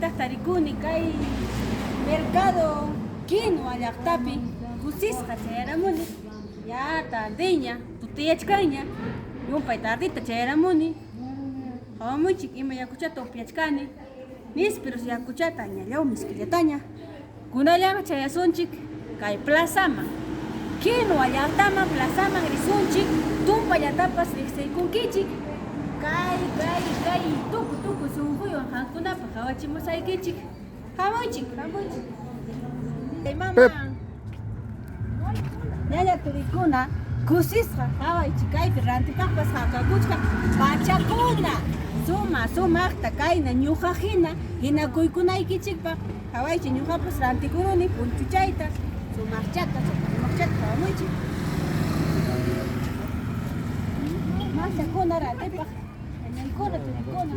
Maypitaq tarikuni kay mercado Quinua llaqtapi kusisqa chayaramuni. Ña tardeña, tutayachkanña, llumpay tardeta chayaramuni. Qawamuychik ima yakuchata upyachkani. Nísperos yakuchata ñallaw miskillataña. Kunallanqa chayasunchik kay plazaman. Quinua llaqtaman plazaman risunchik, tumpallatapas riqsiykunkichik. Kay, kay, kay tuku tuku sunquywan qamkunapaq qawachimusaykichik. Hamuychik, hamuychik. Mama, ñaña turikuna kusisqa qawaychik kaypi rantipaqpas hakakuchkan pachakuna suma sumaqta kayna ñuqa hina hinakuykunaykichikpaq qawaychik ñuqapas rantikuruni punchuchayta sumaqchata sumaqchata qawamuychik machakuna rantipaq ñañaykuna turikuna.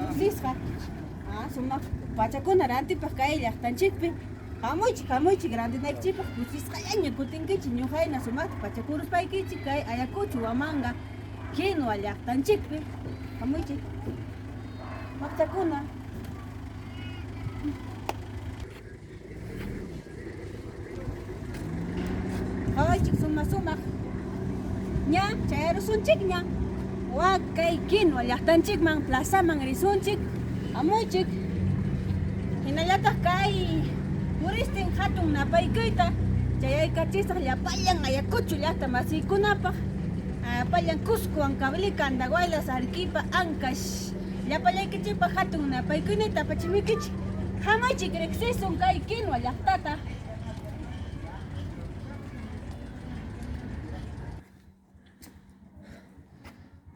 Kusisqa sumaq pachakuna rantipaq kay llaqtanchikpi hamuychik hamuychik rantinaykichikpaq kusisqallaña kutinkichik ñuqayna sumaqta pachakuruspaykichik kay Ayacucho Huamanga Quinua llaqtanchikpi hamuychik maqchakuna. Qawaychik sumaq sumaq. Ña chayarusunchikña. Wak kay Quinua llaqtanchikman plazaman risunchik. Hamuychik. Hinallataq kay puristin hatun napaykuyta chayaykachisaq llapallan Ayacucho llaqta masiykunapaq. Llapallan Cusco, Huancavelica, Andahuaylas, Arequipa, Ancash. Llapallaykichikpaq hatun napaykuyniyta apachimuykichik. Hamuychik riqsisun kay Quinua llaqtata.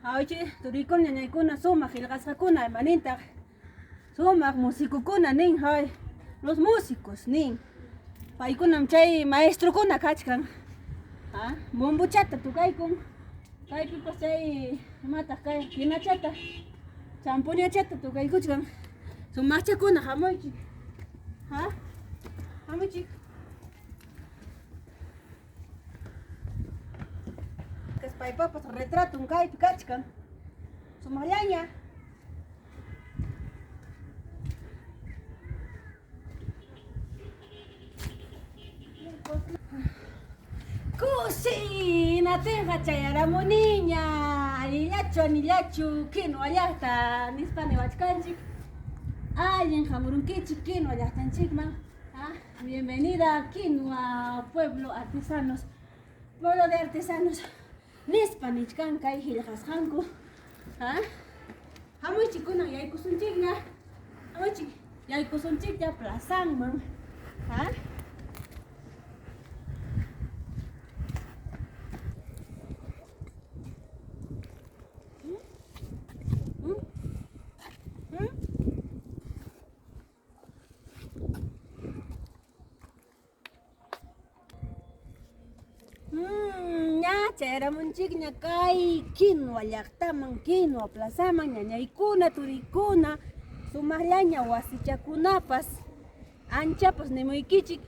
Hawaychik turiykuna ñañaykuna sumaq qillqasqakuna imanintaq sumaq musikukuna nin hay los músicos nin paykunam chay maestrokuna kachkan ha bombochata tukaykun kaypipas chay imataq kay quinachata champuñachata tukaykuchkan Sumaqchakuna hamuychik. Ha? Hamuychik. Paypapas retratun kaypi kachkan. Sumaqllaña. Kusinatinqa chayaramuniña, allillachu anillachu Quinua llaqta nispa niwachkanchik. Allin hamurunkichik Quinua llaqtanchikman. Ah, bienvenida Quinua pueblo artesanos, pueblo de artesanos nispa nichkan kay qillqasqanku. Ah, hamuychik kunan yaykusunchikña. Hamuychik yaykusunchikña plazanman. Ah. Ña chayaramunchikña kay Quinua llaqtaman, Quinua plazaman, ñañaykuna, turiykuna, sumaqllaña wasichakunapas, anchapas nimuykichik,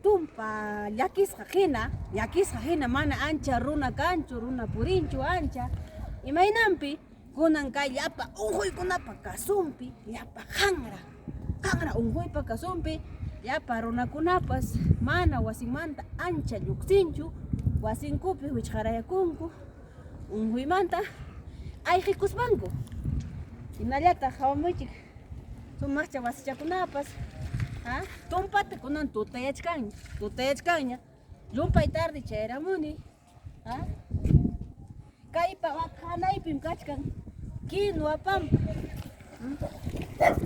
tumpa llakisqa hina, llakisqa hina mana ancha runa kanchu, runa purinchu ancha, imaynanpi kunan kay llapa unquykunapa kasunpi, llapa qanra. Qanra unquypa kasunpi llapa runakunapas mana wasinmanta ancha lluqsinchu, wasinkupi wichqarayakunku unquymanta ayqikuspanku. Hinallataq qawamuychik sumaqcha wasichakunapas ha tumpata kunan tutayachkanña, tutayachkanña llumpay tarde chayramuni ha kaypa wak hanaypim kachkan Quinua Pampa.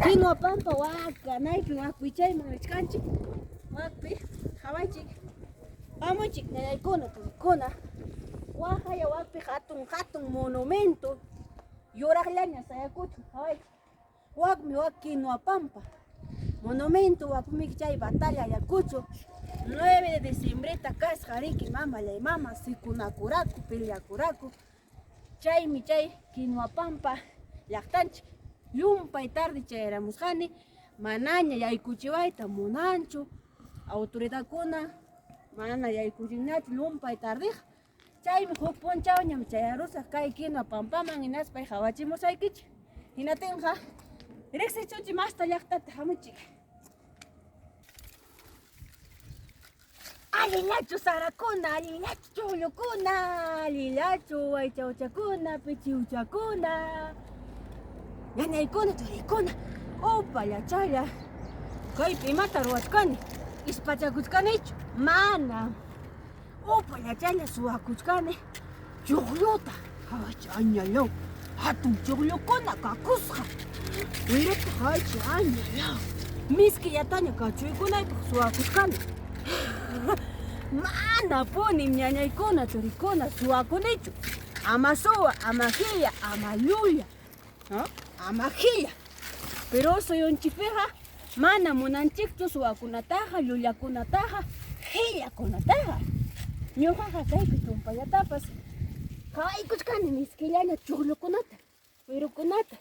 Quinua Pampa wak hanaypi wak wichayman richkanchik wakpi qawaychik hamuychik ñañaykuna turikuna waqaya wakpi hatun hatun monumento yuraqllaña sayakuchkan qawaychik. Wakmi wak Quinua Pampa monumento wakmi chay batalla Ayacucho 9 de diciembreta kasqa riki mamallay mama sikunakuraku peleakuraku chaymi chay Quinua Pampa llaqtanchik llumpay tarde chayaramusqani manaña yaykuchiwayta munanchu autoridadkuna mana yaykuchinñachu llumpay tardeqa. Chaymi huk punchawñam chayarusaq kay quinua pampaman hinaspay qawachimusaykichik. Hinatinqa riqsichunchik masta llaqtata hamuchik. Allillachu sarakuna, allillachu chuqllukuna, allillachu waychawchakuna, pichiwchakuna, ñañaykuna, churiykuna, upallachalla. Kaypi imata ruwachkani? Ispachakuchkanichu? Mana. Upallachalla suwakuchkani chuqlluta. Qhawaychi añalaw, hatun chuqllukuna kakusqa. Wirata qhawaychi añalaw. Miskillataña kachuykunaypaq suwakuchkani. Manapunim ñañaykuna, churikuna suwakunichu. Ama suwa, ama qilla, ama llulla. Ama qilla. Pero suyunchikpiqa mana munanchikchu suwakunataqa, llullakunataqa, qillakunataqa. Ñuqaqa kaypi tumpallatapas qawaykuchkani miskillaña chuqllukunata, wirukunata,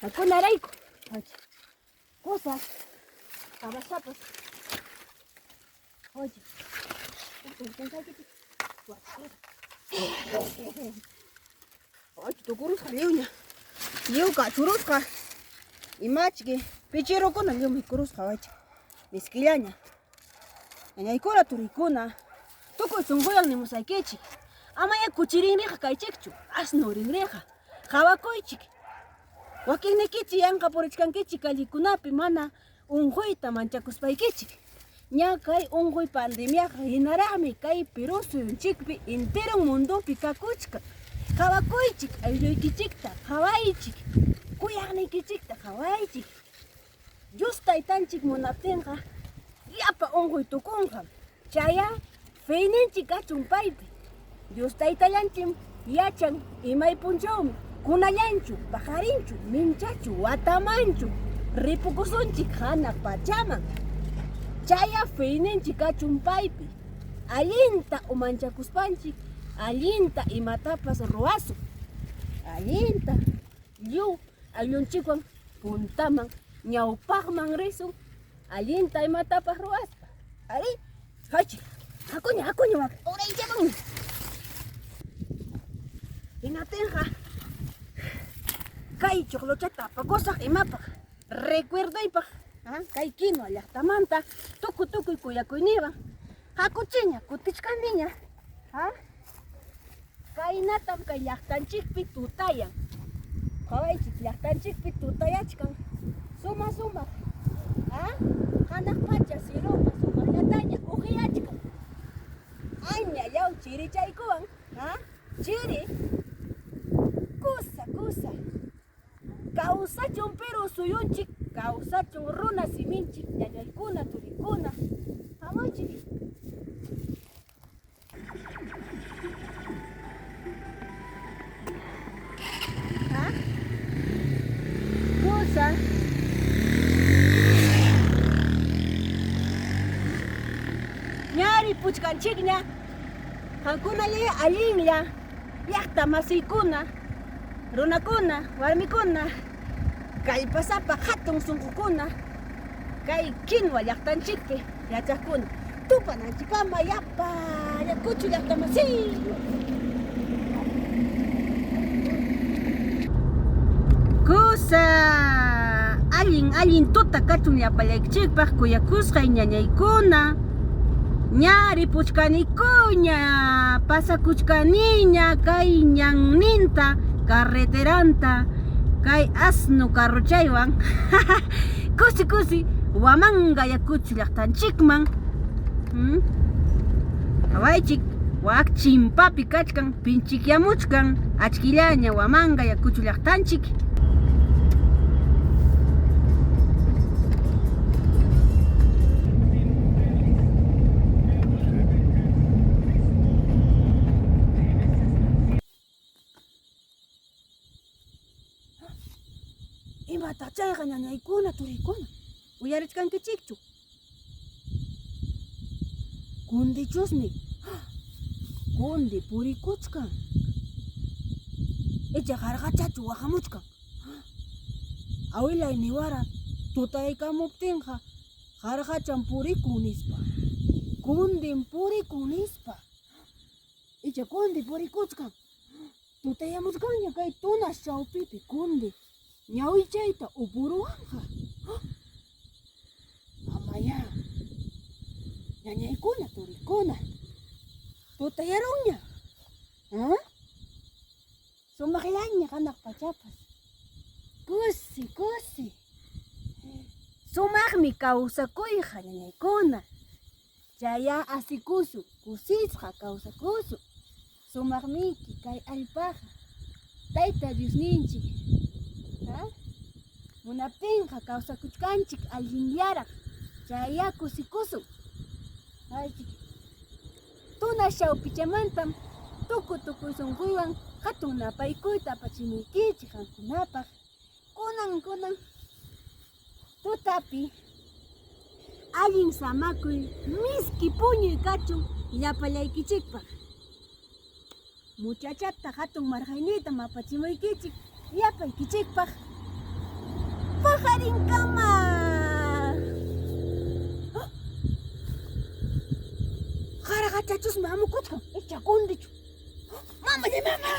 hakunarayku. Kusa, qabasapas. Oye, Oye, tukurusqa lliwña. Lliw kachurusqa. Imachki, pichirukuna lliw mikurusqa waycha. Miskillaña. Ñañaykuna, turiykuna, tukuy sunquyan nimusaykichik. Amayá kuchirinriqa kaychikchu, asnu rinriqa. Qawakuychik. Wakinnikichik yanqa purichkankichik callekunapi mana unquyta manchakuspaykichik. Ña kay unquy pandemiaqa hinaraqmi kay Perú suyunchikpi enteron mundopi kakuchkan. Qawakuychik aylluykichikta, qawaychik. Kuyaqniykichikta qawaychik. Dios taytanchik munaptinqa llapa unquy tukunqam. Chayá feyninchik kachun paypi. Dios taytallanchim yachan imay punchawmi kunallanchu, paqarinchu, minchachu, watamanchu ripukusunchik hanaq pachaman. Chayá feyninchik kachun paypi. Allinta umanchakuspanchik allinta imatapas ruwasun. Allinta lliw ayllunchikwan puntaman ñawpaqman risun allinta imatapas ruwaspa. Arí, hachi, hakuña, hakuña, wak, uraychamunmi. Hinatinqa kay chuqluchata apakusaq imapaq recuerdoypaq, kay quinua llaqtamanta tukuy tukuy kuyakuyniywan hakuchiña, kutichkaniña. Kaynatam kay llaqtanchikpi tutayan. Qawaychik, llaqtanchikpi tutayachkan. Suma sumaq. Hanaq pacha ciruqa sumaqllataña uqiyachkan. Añallaw chirichaykuwan. Chiri. Kusa, kusa. Kawsachun Perú suyunchik, kawsachun runa siminchik, ñañaykuna, turikuna. Hamuychik. Kusa. Ñari puchkanchikña. Qamkunallaya allinlla llaqta masiykuna, runakuna, warmikuna, kallpasapa hatun sunqukuna, kay quinua llaqtanchikpi yachaqkuna, tupananchikkama yapa Ayacucho llaqta masiy. Kusa allin allin tuta kachun llapallaykichikpaq kuyakusqay ñañaykuna. Ña ripuchkanikuña, pasakuchkaniña kay ñanninta, carreteranta, kay asno carrochaywan. Kusi kusi Huamanga Ayacucho llaqtanchikman. Qawaychik, wak chimpapi kachkan, pinchikyamuchkan, achkillaña Huamanga Ayacucho llaqtanchik. Imataq chayqa ñañaykuna, turiykuna, uyarichkankichikchu? Kundichusmi, kundi purikuchkan. Icha qarqachachu waqamuchkan. Awilay niwara tutaykamuptinqa qarqacham purikun nispa. Kundim purikun nispa. Icha kundi purikuchkan. Tutayamusqanña kay tunas chawpipi kundi ñawichayta upuruwanqa. Amayá. Ñañaykuna, turikuna. Tutayarunña. ¿Ah? Sumaqllaña hanaq pachapas. Kusi, kusi. Sumaqmi kawsakuyqa ñañaykuna. Chayá asikusun, kusisqa kawsakusun. Sumaqmiki kay allpaqa. Tayta Diosninchik ha? Munaptinqa kawsakuchkanchik allinllaraq. Chayá kusikusun. Aychik. Tuna chawpichamantam tuku tukuy sunquywan hatun napaykuyta apachimuykichik qamkunapaq. Kunan kunan tutapi allin samakuy miski puñuy kachun llapallaykichikpaq. Muchachata hatun marqayniytam apachimuykichik llapaykichikpaq. Paqarinkama! Qaraqachachusmi hamukuchkan, icha kundichu. Mamallay mama!